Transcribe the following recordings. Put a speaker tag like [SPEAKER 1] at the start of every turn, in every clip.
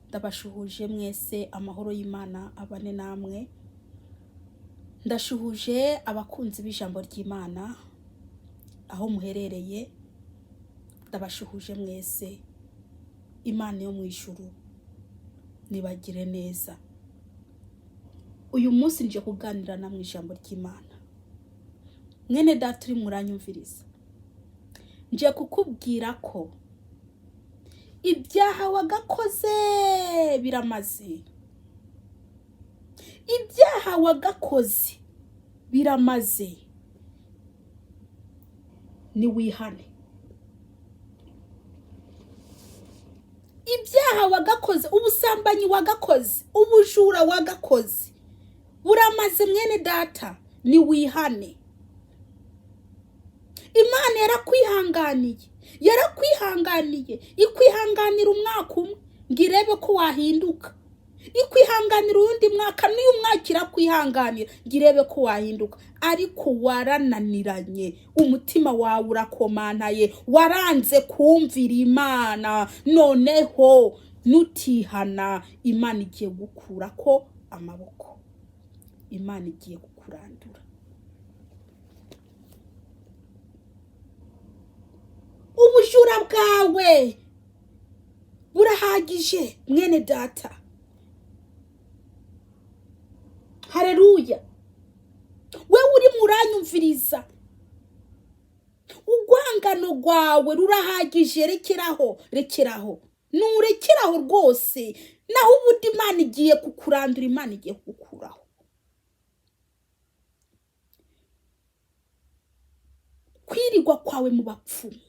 [SPEAKER 1] Ndabashuhuje mwese, amahoro y'Imana abane namwe. Ndashuhuje abakunzi b'ijambo ry'Imana aho muherereye, ndabashuhuje mwese. Imana yo mu ijuru nibagire neza. Uyu munsi nje kuganira namwe ijambo ry'Imana. Mwene data uri muranyumviriza, nje kukubwira ko ibyaha wagakoze biramaze, ibyaha wagakoze biramaze, niwihane. Ibyaha wagakoze, ubusambanyi wagakoze, ubujura wagakoze buramaze mwene data, niwihane. Imana yarakwihanganiye, yarakwihanganiye, ikwihanganira umwaka umwe ngo irebe ko wahinduka, ikwihanganira uwundi mwaka, n'uyu mwaka irakwihanganira ngo irebe ko wahinduka, ariko warananiranye, umutima wawe urakomantaye, waranze kumvira Imana. Noneho nutihana, Imana igiye gukurako amaboko, Imana igiye kukurandura. Ubujura bwawe burahagije mwene data. Haleluya. Wewe uri muranyumviriza, urwangano rwawe rurahagije, rekeraho, rekeraho, nurekeraho rwose. Naho ubundi Imana igiye kukurandura, Imana igiye kugukuraho. Kwirigwa kwawe mu bapfumu,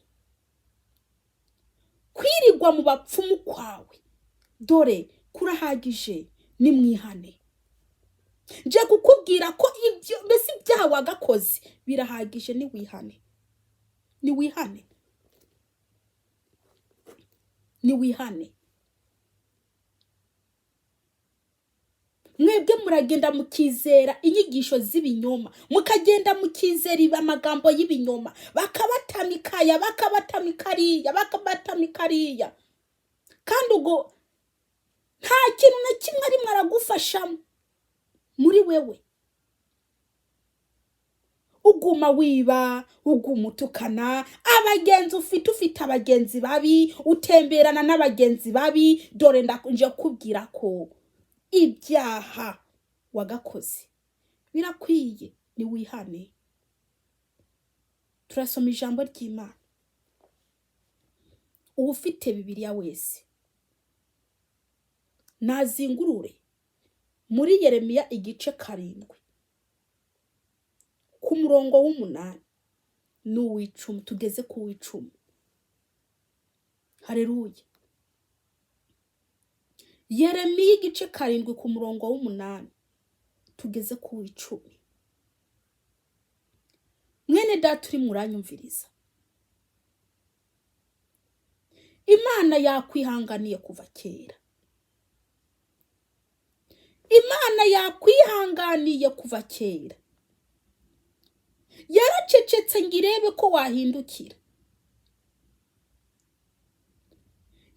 [SPEAKER 1] kwirigwa mu bapfumu kwawe dore kurahagije, nimwihane. Nje kukubwira ko ibyo mbese ibyaha wagakoze birahagije, niwihane, niwihane, niwihane. Mwebwe muragenda mukizera inyigisho z'ibinyoma, mukagenda mukizera amagambo y'ibinyoma, bakabatamikaya, bakabatamikariya, bakabatamikariya, kandi ubwo nta kintu na kimwe arimwe aragufashamo muri wewe. Uguma wiba, uguma utukana, abagenzi ufite, ufite abagenzi babi, utemberana n'abagenzi babi. Dore nje kubwira ko ibyaha wagakoze birakwiye, niwihane. Turasoma ijambo ry'Imana. Uwufite Bibiliya wese nazingurure muri Yeremiya igice 7 ku murongo w'8 n'uw'icumi, tugeze ku w'icumi. Haleluya. Yeremiya igice 7 ku murongo w'8 tugeze ku w'icumi. Mwene data uri muranyumviriza, Imana yakwihanganiye kuva kera, Imana yakwihanganiye kuva kera, yaracecetse ngo irebe ko wahindukira,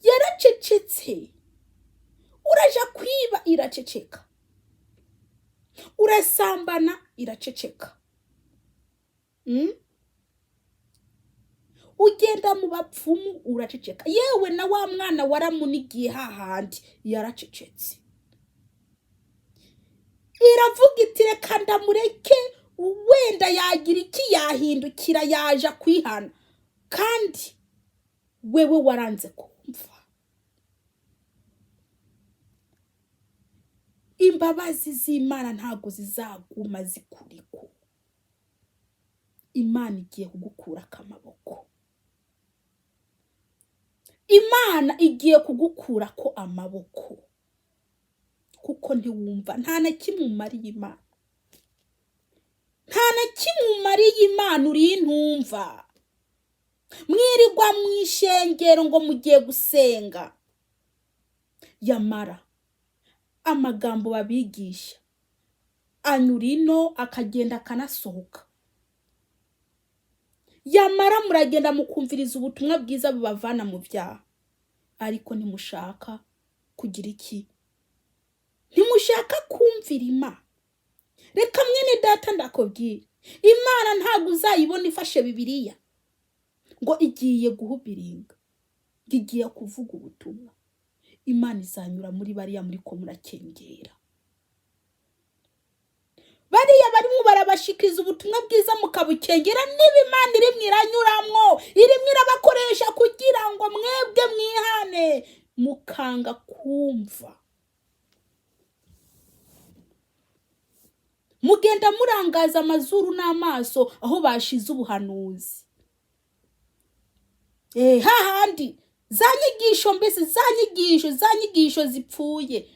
[SPEAKER 1] yaracecetse. Uraja kwiba iraceceka, urasambana iraceceka, ugenda mu bapfumu uraceceka, yewe na wa mwana waramunigiye hahandi yaracecetse. Iravuga iti reka ndamureke, wenda yagira iki, yahindukira, yaja kwihana, kandi wewe waranze kumva. Imbabazi z'Imana ntago zizaguma zikuriko. Imana igiye kugukura amaboko, Imana igiye kugukura ko amaboko, kuko ntiwumva. Nta na kimwe umariye Imana, nta na kimwe umariye Imana, uri intumva. Mwirirwa mu ishengero ngo mugiye gusenga, yamara amagambo babigisha anyura ino akagenda akanasohoka. Yamara muragenda mukumviriza ubutumwa bwiza bubavana mu byaha, ariko ntimushaka Kugira iki? Ntimushaka kumvira Imana. Reka mwene data ndakubwira, Imana ntabwo uzayibona ifashe Bibiliya ngo igiye guhubiringa, ngo igiye kuvuga ubutumwa. Imana izanyura muri bariya muri ko murakengera, bariya barimo barabashikiriza ubutumwa bwiza mukabukengera. Niba Imana irimwo iranyuramwo, irimwo irabakoresha kugira ngo mwebwe mwihane, mukanga kumva. Mugenda murangaza amazuru n'amaso aho bashize ubuhanuzi, hahandi za nyigisho, mbese za nyigisho zipfuye,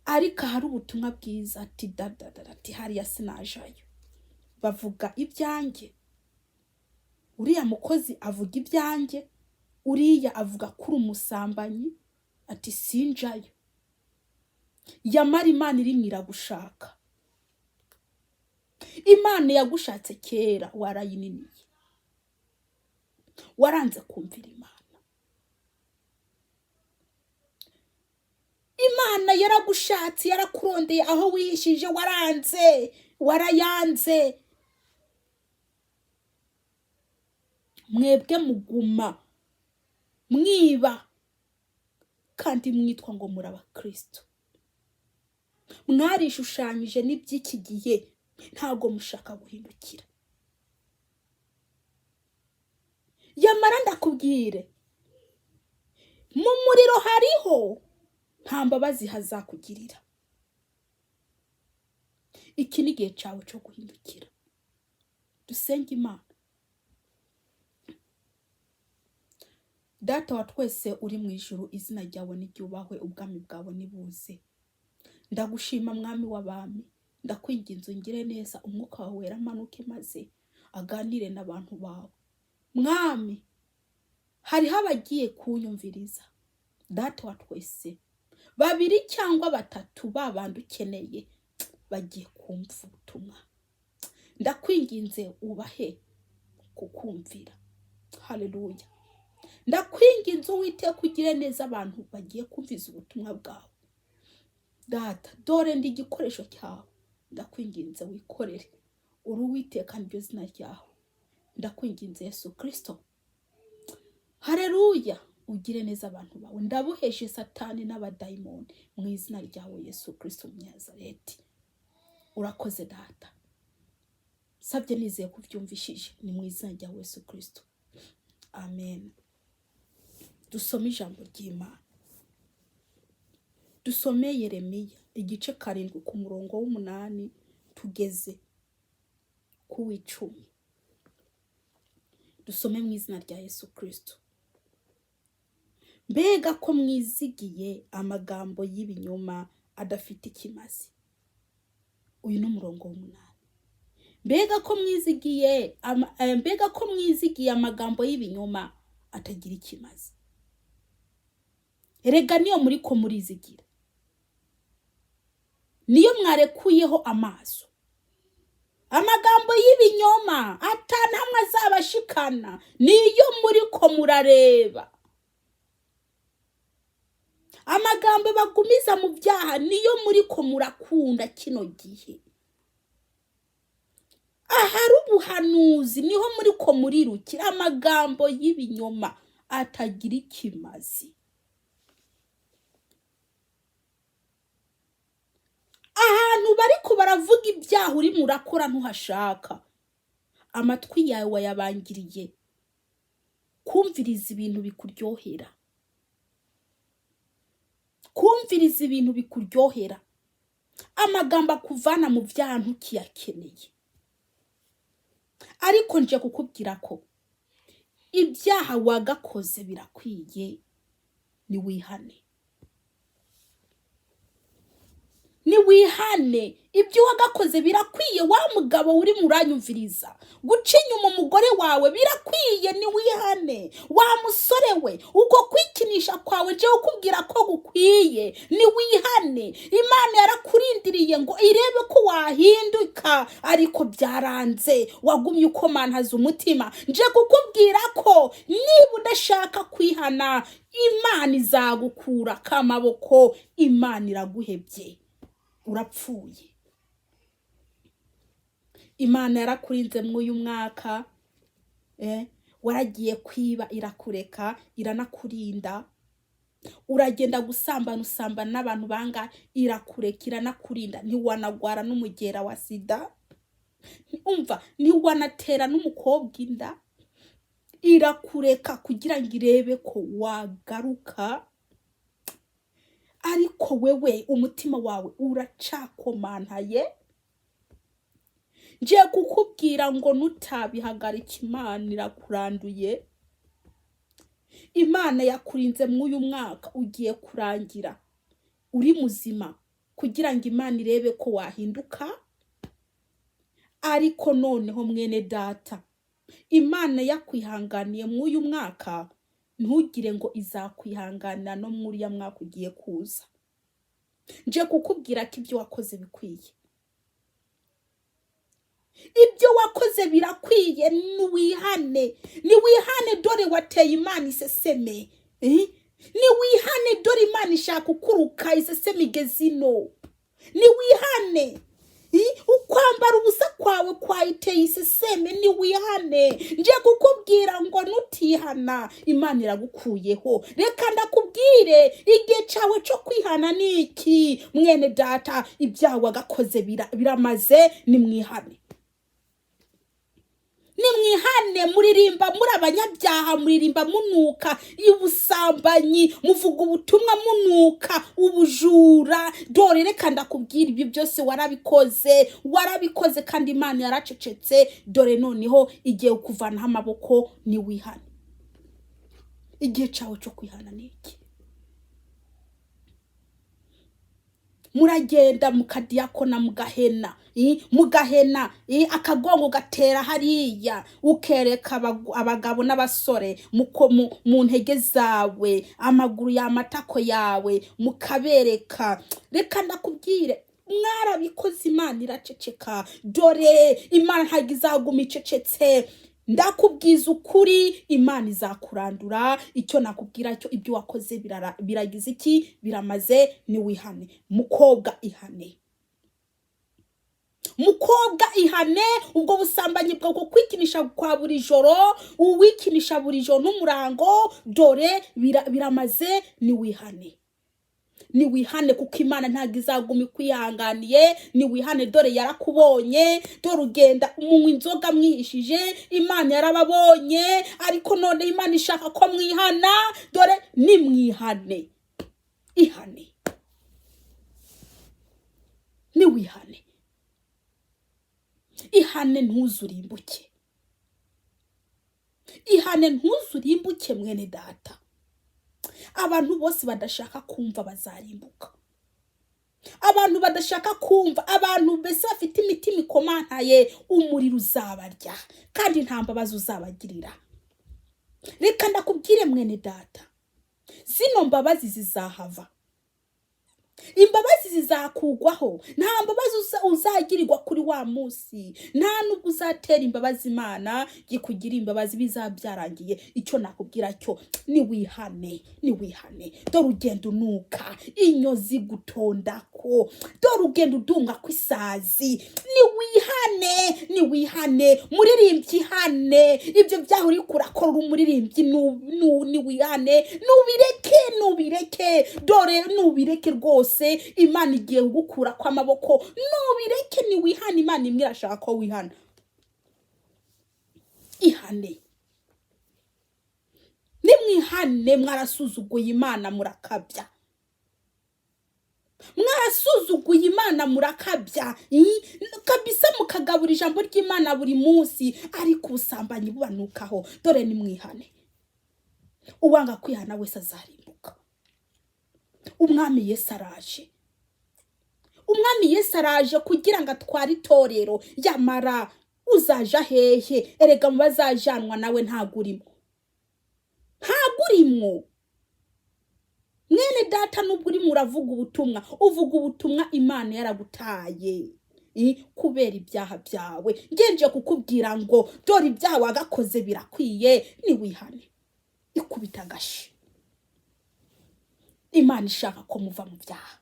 [SPEAKER 1] ariko ahari ubutumwa bwiza ati dadadada, ati hariya sinajayo, bavuga ibyanjye, uriya mukozi avuga ibyanjye, uriya avuga ko uri umusambanyi, ati sinjayo. Yamara Imana irimwo iragushaka. Imana yagushatse kera, warayininiye, waranze kumvira Imana. Imana yaragushatse, yarakurondeye aho wihishije, waranze, warayanze. Mwebwe muguma mwiba kandi mwitwa ngo muri abakristo. Mwarishushanyije n'iby'iki gihe, ntabwo mushaka guhindukira. Yamara ndakubwire, mu muriro hariho nta mbabazi hazakugirira. Iki ni igihe cyawe cyo guhindukira. Dusenge Imana. Data wa twese uri mu ijuru, izina ryawe niryubahwe, ubwami bwawe nibuze. Ndagushima Mwami w'abami, ndakwinginze ungire neza, umwuka wawe wera amanuke maze aganire n'abantu bawe. Mwami, hariho abagiye kunyumviriza, Data wa twese, babiri cyangwa batatu babandi ukeneye bagiye kumva ubutumwa. Ndakwinginze ubahe kukumvira. Haleluya. Ndakwinginze Uwiteka ugire neza abantu bagiye kumviza ubutumwa bwawe. Data, dore ndi igikoresho cyawe, ndakwinginze wikorere, uri Uwiteka niryo zina ryawe. Ndakwinginze Yesu Kristo, haleluya, ugire neza abantu bawe. Ndabuheshe Satani n'abadayimoni mu izina ryawe Yesu Kristo Umunyazareti. Urakoze Data, sabye nizeye kubyumvishije, ni mu izina rya Yesu Kristo, amen. Dusome ijambo ry'Imana. Dusome Yeremiya igice 7 ku murongo w'8 tugeze ku w'10. Dusome mu izina rya Yesu Kristo. Mbega ko mwizigiye amagambo y'ibinyoma adafite ikimazi. Uyu ni umurongo w'8. Mbega ko mwizigiye amagambo y'ibinyoma atagira ikimazi. Erega niyo muri ko murizigira, niyo mwarekuyeho amaso. Amagambo y'ibinyoma atanamwe azabashikana, niyo muri ko murareba. Amagambo bagumiza mu byaha niyo muri ko murakunda kino gihe. Ahari ubuhanuzi niho muri ko murirukira. Amagambo y'ibinyoma atagira ikimazi. Ahantu bariko baravuga ibyaha uri murakora ntuhashaka. Amatwi yawe wayabangiriye kumviriza ibintu bikuryohera. Kumviriza ibintu bikuryohera. Amagambo akuvana mu byaha ntukiyakeneye. Ariko nje kukubwira ko ibyaha wagakoze birakwiye, niwihane. Niwihane, ibyo wagakoze birakwiye. Wa mugabo uri muranyumviriza, guca inyuma umugore wawe birakwiye, niwihane. Wa musore we, uko kwikinisha kwawe nje kukubwira ko gukwiye, niwihane. Imana yarakurindiriye ngo irebe ko wahinduka, ariko byaranze, wagumye ukomantaza umutima. Nje kukubwira ko niba udashaka kwihana, Imana izagukura k'amaboko. Imana iraguhebye, urapfuye. Imana yarakurinze muri uyu mwaka, waragiye kwiba irakureka, iranakurinda. Uragenda gusambana, usambana n'abantu banga, irakureka, iranakurinda. Ntiwanagwara n'umugera wa sida, umva, ntiwanatera n'umukobwa inda. Irakureka kugira ngo irebe ko wagaruka, ariko wewe umutima wawe uracakomantaye. Ngiye kukubwira ngo nutabihagarika, Imana irakuranduye. Imana yakurinze muri uyu mwaka ugiye kurangira uri muzima, kugira ngo Imana irebe ko wahinduka. Ariko noneho mwene data, Imana yakwihanganiye muri uyu mwaka, ntugire ngo izakwihanganira no muri uriya mwaka ugiye kuza. Nje kukubwira ko ibyo wakoze bikwiye, ibyo wakoze birakwiye. Niwihane, niwihane, dore wateye Imana iseseme. Niwihane, dore Imana ishaka kukuruka iseseme igeze ino. Niwihane. Ukwambara ubusa kwawe kwayiteye iseseme, niwihane. Nje kukubwira ngo nutihana, Imana iragukuyeho. Reka ndakubwire, igihe cyawe cyo kwihana ni iki, mwene data. Ibyaha wagakoze biramaze, nimwihane, nimwihane. Muririmba muri abanyabyaha, muririmba munuka ubusambanyi, muvuga ubutumwa munuka ubujura. Dore reka ndakubwira, ibyo byose warabikoze, warabikoze kandi Imana yaracecetse. Dore noneho igiye kuvanaho amaboko, niwihane. Igihe cyawe cyo kwihana ni iki. Muragenda mukadiyakona, mugahena, mugahena, akagongo gatera hariya, ukereka abagabo n'abasore mu ntege zawe, amaguru y'amatako yawe, mukabereka. Reka ndakubwire, mwarabikoze, Imana iraceceka. Dore Imana ntabwo izaguma icecetse. Ndakubwiza ukuri, Imana izakurandura. Icyo nakubwira cyo, ibyo wakoze biragize iki? Biramaze, niwihane. Mukobwa, ihane. Mukobwa, ihane. Ubwo busambanyi bwo kwikinisha kwa buri joro, uwikinisha buri joro n'umurango, dore biramaze, niwihane, niwihane, kuko Imana ntabwo izaguma ikwihanganiye. Niwihane, dore yarakubonye. Dore ugenda munywa inzoga mwihishije, Imana yarababonye, ariko none Imana ishaka ko mwihana. Dore nimwihane, ihane, niwihane, ihane, ntuzurimbuke, ihane, ntuzurimbuke mwene data. Abantu bose badashaka kumva bazarimbuka. Abantu badashaka kumva, abantu mbese bafite imitima ikomantaye, umuriro uzabarya kandi nta mbabazi uzabagirira. Reka ndakubwire mwene data, zino mbabazi zizahava, imbabazi zizakugwaho. Nta mbabazi uzagirirwa kuri wa munsi, nta nubwo uzatera imbabazi Imana ikugira imbabazi, bizaba byarangiye. Icyo nakubwira cyo, niwihane, niwihane. Dore ugenda unuka inyo zigutondako, dore ugenda udunga kw'isazi. Niwihane, niwihane. Muririmbyi, ihane. Ibyo byaha uri kurakora uri umuririmbyi, niwihane, nubireke, nubireke. Dore nubireke rwose, Imana igiye kugukura kw'amaboko. Nubireke, niwihane. Imana imwe irashaka ko wihana. Ihane, nimwihane. Mwarasuzuguye Imana murakabya, mwarasuzuguye Imana murakabya, kabisa, mukagabura ijambo ry'Imana buri munsi, ariko ubusambanyi bubanukaho. Dore nimwihane, uwanga kwihana wese azarimbuka. Umwami Yesu araje. Umwami Yesu araje kugira ngo atware itorero. Yamara uzaja hehe? Erega mu bazajanwa nawe ntabwo urimo, ntabwo urimo mwene data. Nubwo urimo uravuga ubutumwa, uvuga ubutumwa Imana yaragutaye kubera ibyaha byawe. Ngenje kukubwira ngo dore ibyaha wagakoze birakwiye, niwihane, ikubita agashi. Imana ishaka ko muva mu byaha.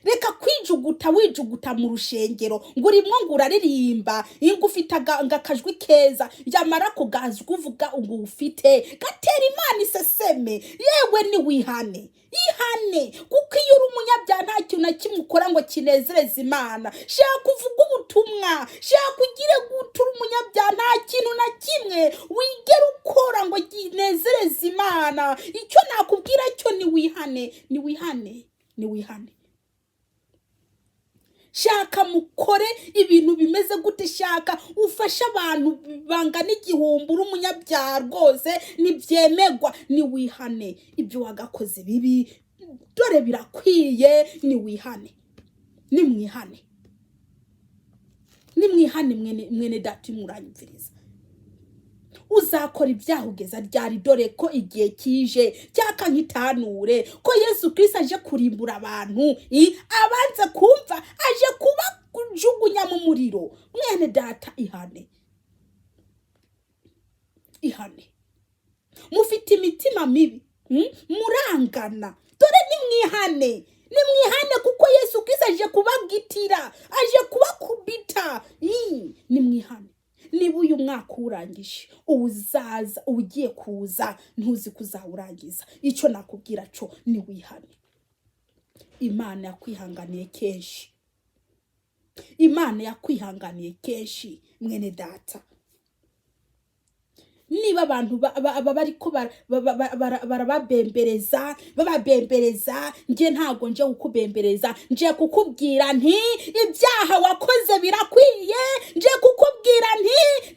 [SPEAKER 1] Reka kwijuguta, wijuguta mu rushengero ngo urimo, ngo uraririmba, ngo ufite ngo akajwi keza, yamara kugazwa uvuga ngo ufite gatera Imana iseseme. Yewe, niwihane, ihane, kuko iyo uri umunyabyaha nta kintu na kimwe ukora ngo kinezereze Imana. Shaka uvuge ubutumwa, shaka ugire gutura, umunyabyaha nta kintu na kimwe wigera ukora ngo kinezereze Imana. Icyo nakubwira cyo, niwihane, niwihane, niwihane. Shaka mukore ibintu bimeze gute, shaka ufashe abantu bangana igihumbi, uri umunyabyaha rwose ntibyemegwa. Niwihane, ibyo wagakoze bibi dore birakwiye, niwihane, nimwihane, nimwihane. Mwene data muranyumviriza, uzakora ibyaha ugeza ryari? Dore ko igihe kije cyaka nk'itanure, ko Yesu Kristo aje kurimbura abantu, abanze kumva aje kubajugunya mu muriro. Mwene data, ihane, ihane. Mufite imitima mibi, Murangana. Dore nimwihane, nimwihane, kuko Yesu Kristo aje kubagitira, aje kubakubita. Nimwihane. Niba uyu mwaka uwurangije, uzaza ugiye kuza ntuzi kuzawurangiza. Icyo nakubwira cyo, niwihane. Imana yakwihanganiye kenshi, Imana yakwihanganiye kenshi, mwene data. Niba abantu bariko barababembereza, bababembereza, nje ntabwo nje kukubembereza, nje kukubwira nti ibyaha wakoze birakwiye. Nje kukubwira nti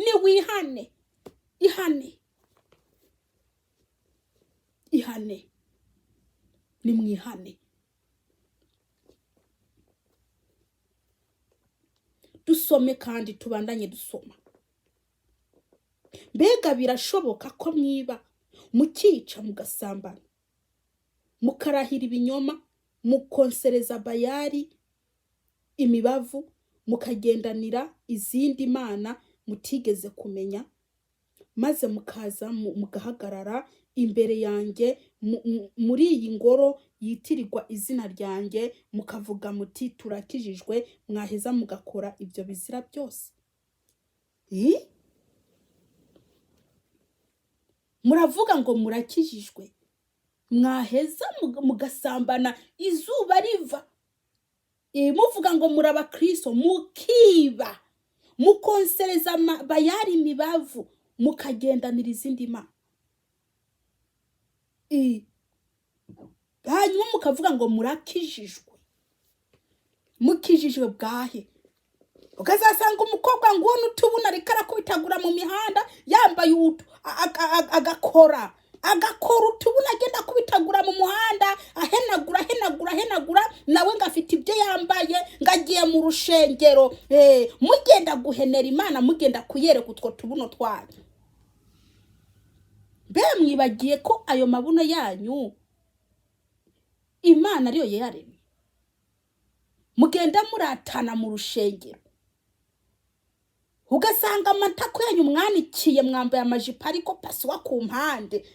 [SPEAKER 1] niwihane, ihane, ihane, nimwihane. Dusome kandi tubandanye dusoma. Mbega birashoboka ko mwiba, mukica, mugasambana, mukarahira ibinyoma, mukonsereza Bayari imibavu, mukagendanira izindi mana mutigeze kumenya, maze mukaza mugahagarara imbere yanjye muri iyi ngoro yitirirwa izina ryanjye, mukavuga muti turakijijwe, mwaheza mugakora ibyo bizira byose? Muravuga ngo murakijijwe, mwaheza mugasambana izuba riva. Muvuga ngo muri abakristo, mukiba, mukonsereza Bayari imibavu, mukagendanira izindi mana. Hanyuma mukavuga ngo murakijijwe. Mukijijwe bwahe? Ukazasanga umukobwa ngo n'utubuna ariko arakubitagura mu mihanda, yambaye utu agakora utubuna, agenda akubitagura mu muhanda, ahenagura, ahenagura, ahenagura, nawe ngo afite ibyo yambaye, ngo agiye mu rushengero. Mugenda guhenera Imana, mugenda kuyereka utwo tubuno twanyu. Mbe mwibagiye ko ayo mabuno yanyu Imana ariyo yayaremye? Mugenda muratana mu rushengero, ugasanga amatako yanyu mwanikiye, mwambaye amajipo ariko pasuwa ku mpande,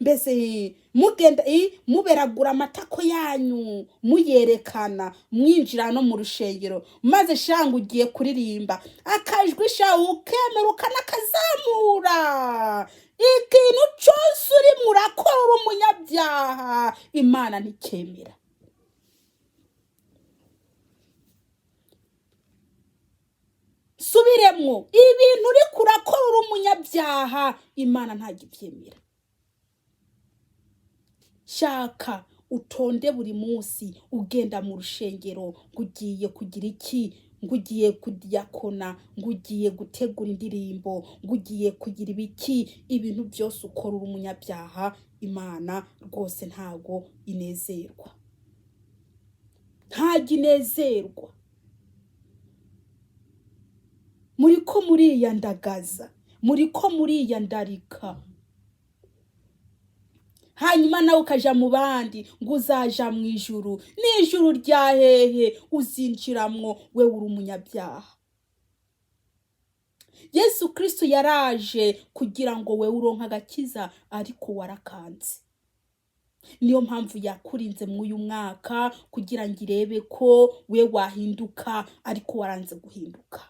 [SPEAKER 1] mbese mugenda muberagura amatako yanyu, muyerekana, mwinjira no mu rushengero, maze shanga ugiye kuririmba, akajwi sha ukemera ukanakazamura. Ikintu cyose urimo urakora uri umunyabyaha, Imana ntikemera. Subiremwo, ibintu uriko urakora uri umunyabyaha, Imana ntabwo ibyemera. Shaka utonde buri munsi ugenda mu rushengero ngo ugiye kugira iki, ngo ugiye kudiyakona, ngo ugiye gutegura indirimbo, ngo ugiye kugira ibiki, ibintu byose ukora uri umunyabyaha, Imana rwose ntabwo inezerwa. Ntajya inezerwa. Muriko muriyandagaza, muriko muriyandarika, hanyuma nawe ukaja mu bandi ngo uzaja mu ijuru. N'ijuru rya hehe uzinjiramwo we uri umunyabyaha? Yesu Kristo yaraje kugira ngo we uronke agakiza, ariko warakanze. Niyo mpamvu yakurinze muri uyu mwaka, kugira ngo irebe ko we wahinduka, ariko waranze guhinduka.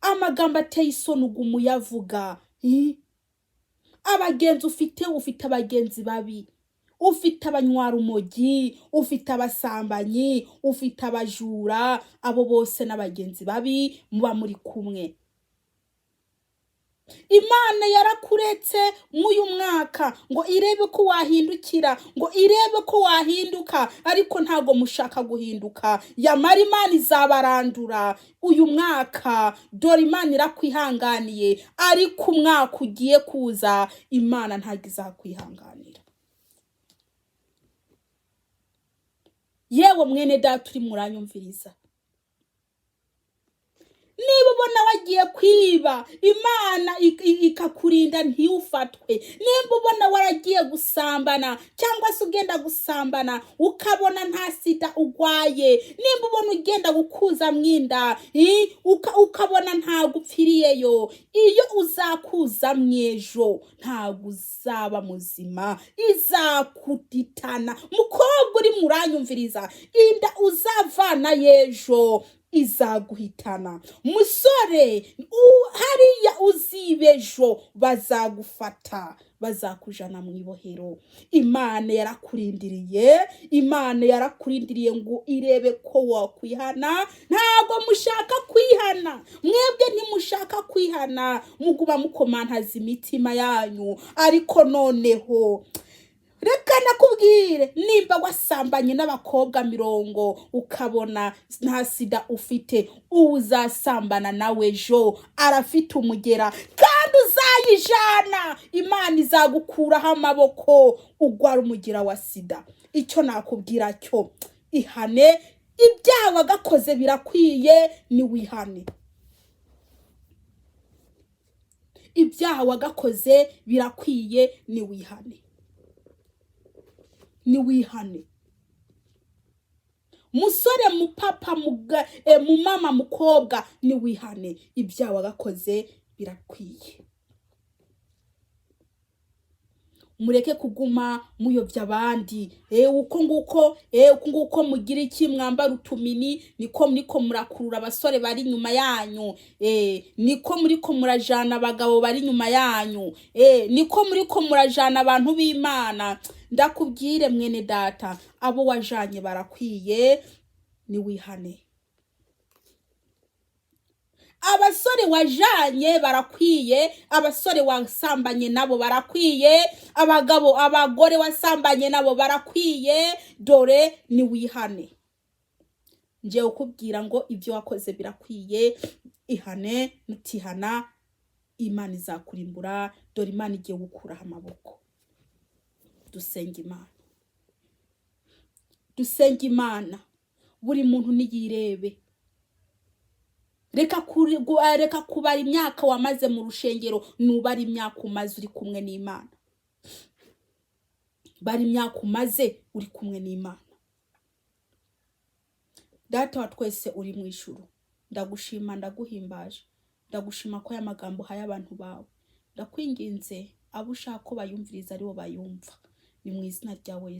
[SPEAKER 1] Amagambo ateye isoni uguma uyavuga. Abagenzi ufite, ufite abagenzi babi, ufite abanywarumogi, ufite abasambanyi, ufite abajura. Abo bose n'abagenzi babi muba muri kumwe. Imana yarakuretse mw'uyu mwaka ngo irebe ko wahindukira, ngo irebe ko wahinduka, ariko ntabwo mushaka guhinduka. Yamara Imana izabarandura uyu mwaka. Dore Imana irakwihanganiye, ariko umwaka ugiye kuza Imana ntabwo izakwihanganira. Yewe mwene data uri muranyumviriza, niba ubona wagiye kwiba Imana ikakurinda ntiwufatwe, nimba ubona waragiye gusambana cyangwa se ugenda gusambana ukabona nta sida urwaye, nimba ubona ugenda gukuza mwinda ukabona ntabwo upfiriyeyo, iyo uzakuza mw'ejo ntabwo uzaba muzima, izakuditana. Mukobwa uri muranyumviriza, inda uzavana y'ejo izaguhitana. Musore, hariya uzibejo bazagufata, bazakujana mu ibohero. Imana yarakurindiriye, Imana yarakurindiriye ngo irebe ko wakwihana. Ntabwo mushaka kwihana, mwebwe ntimushaka kwihana, muguma mukomantaza imitima yanyu. Ariko noneho reka nakubwire, nimba wasambanye n'abakobwa 40 ukabona nta sida ufite, uzasambana nawe ejo arafite umugera kandi uzayijana. Imana izagukuraho amaboko ugwara umugera wa sida. Icyo nakubwira cyo, ihane. Ibyaha wagakoze birakwiye, niwihane. Ibyaha wagakoze birakwiye, niwihane, niwihane. Musore, mupapa, mumama, mukobwa, niwihane. Ibyaha wagakoze birakwiye. Mureke kuguma muyobya abandi. Uko nguko, uko nguko mugira iki, mwambara utumini, niko muriko murakurura abasore bari inyuma yanyu, niko muriko murajana abagabo bari inyuma yanyu, niko muriko murajana abantu b'Imana. Ndakubwire mwene data, abo wajanye barakwiye, niwihane. Abasore wajanye barakwiye, abasore wasambanye nabo barakwiye, abagabo, abagore wasambanye nabo barakwiye. Dore niwihane. Ngiye kukubwira ngo ibyo wakoze birakwiye, ihane. Nutihana Imana izakurimbura. Dore Imana igiye gukuraho amaboko. Dusenga Imana, dusenga Imana. Buri muntu niyirebe. Reka kubara imyaka wamaze mu rushengero, nubara imyaka umaze uri kumwe n'Imana. Bara imyaka umaze uri kumwe n'Imana. Data wa twese uri mu ijuru, ndagushima, ndaguhimbaje, ndagushima ko aya magambo uhaye abantu bawe. Ndakwinginze, abo ushaka ko bayumviriza aribo bayumva. Ni mu izina ryawe Yesu.